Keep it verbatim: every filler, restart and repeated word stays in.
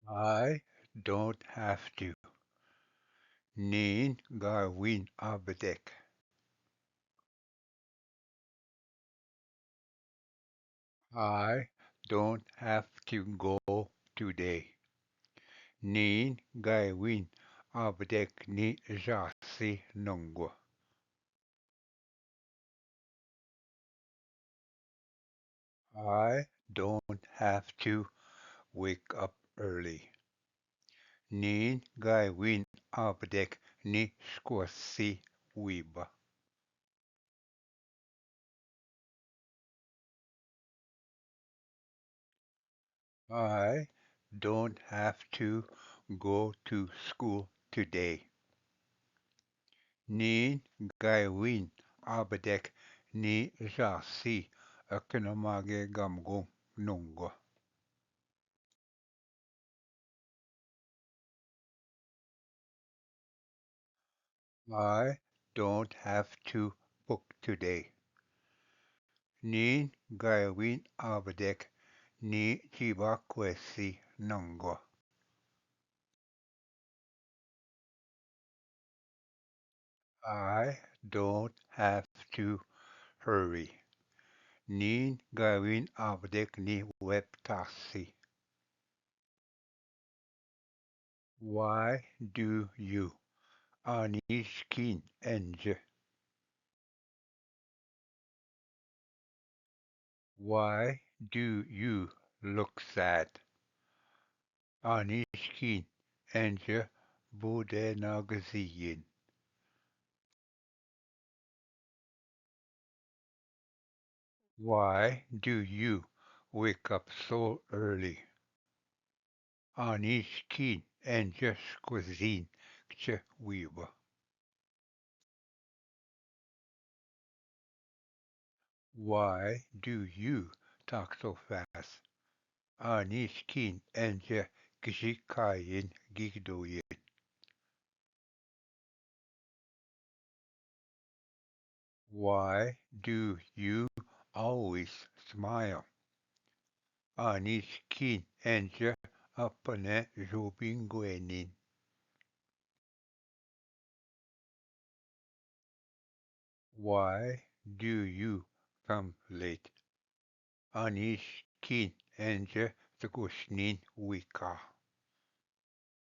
I don't have to. नीन गायवीन आबदेक। I don't have to go today. नीन गायवीन आबदेक नी जासी नंगो। I don't have to wake up early. नीन गायवीन आबदेक नी स्कोसी Veeba. I don't have to go to school today. नीन गायवीन आबदेक नी जासी अकनमागे गमगो नंगो। I don't have to book today. नीन गायवीन आबदेक नी जीबा क्वेसी नंगो। I don't have to hurry. नीन गायवीन आबदेक नी वेब तासी। Why do you? आनीश कीन एंज। Why do you look sad? आनीश कीन एंज बूदे नागजीन। Why do you wake up so early? आनीश कीन एंज स्कोजीन कच Veeba. Why do you talk so fast? आनीश कीन एंज किसी कायन गिगदोयन। Why do you always smile? आनीश कीन एंज अपने जोबिंगोएनिन। Why do you come late? आनीश कीन एंज तकुशनीन वीका।